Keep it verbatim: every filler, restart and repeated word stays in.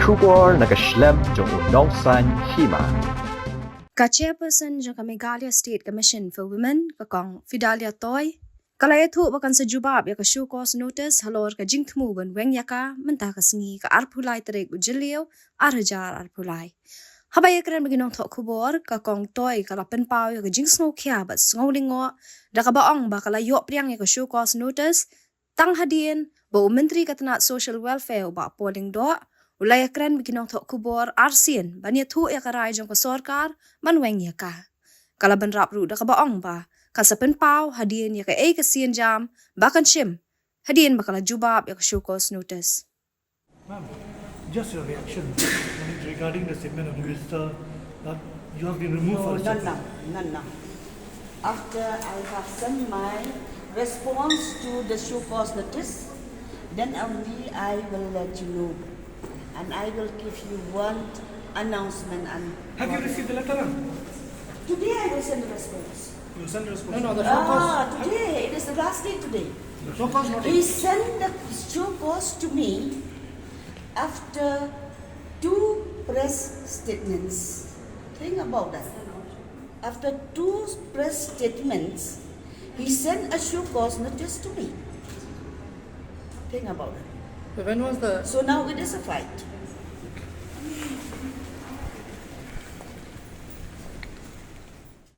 Khubor na ka shlem jong u nongsan hima. Ka chairperson jong ka Meghalaya State Commission for Women, ka Kong Fidelia Toi, ka la ïathuh ba kan sa jubab ïa ka show cause notice halor ka jingthmu ban weng ïa ka mynta ka sngi, ka arphew lai tarik u Jylliew, ar hajar arphew lai. Haba ïakren bad ki nongthoh khubor, ka Kong Toi ka la pynpaw ïa ka jingsngewkhia bad sngewlyngngoh da kaba ong ba ka la ïoh pdiang ïa ka show cause notice tang hadien ba u Myntri ka tnat Social Welfare, u Bah Paul Lyngdoh, u la ïakren bad ki nongthoh khubor arsien ban ïathuh ïa ka rai jong ka sorkar ban weng ïa ka. Ka la bynrap ruh da kaba ong ba kan sa pynpaw hadien ïa kaei ka sienjam ba kan shim hadien ba ka la jubab ïa ka show cause notice. Ma'am, just your reaction regarding the statement of the minister that you have been removed No, for no, restructuring. No, no, no. After I have sent my response to the show cause notice, then only I will let you know. And I will give you one announcement. And Have you received the letter, ma'am? Today I will send the response. You sent response. No, no, the show cause. Ah, today. It is the last day today. Show cause notice. He sent the show cause to me after two press statements. Think about that. After two press statements, he sent a show cause notice to me. Think about that. So when was the So now it is a fight.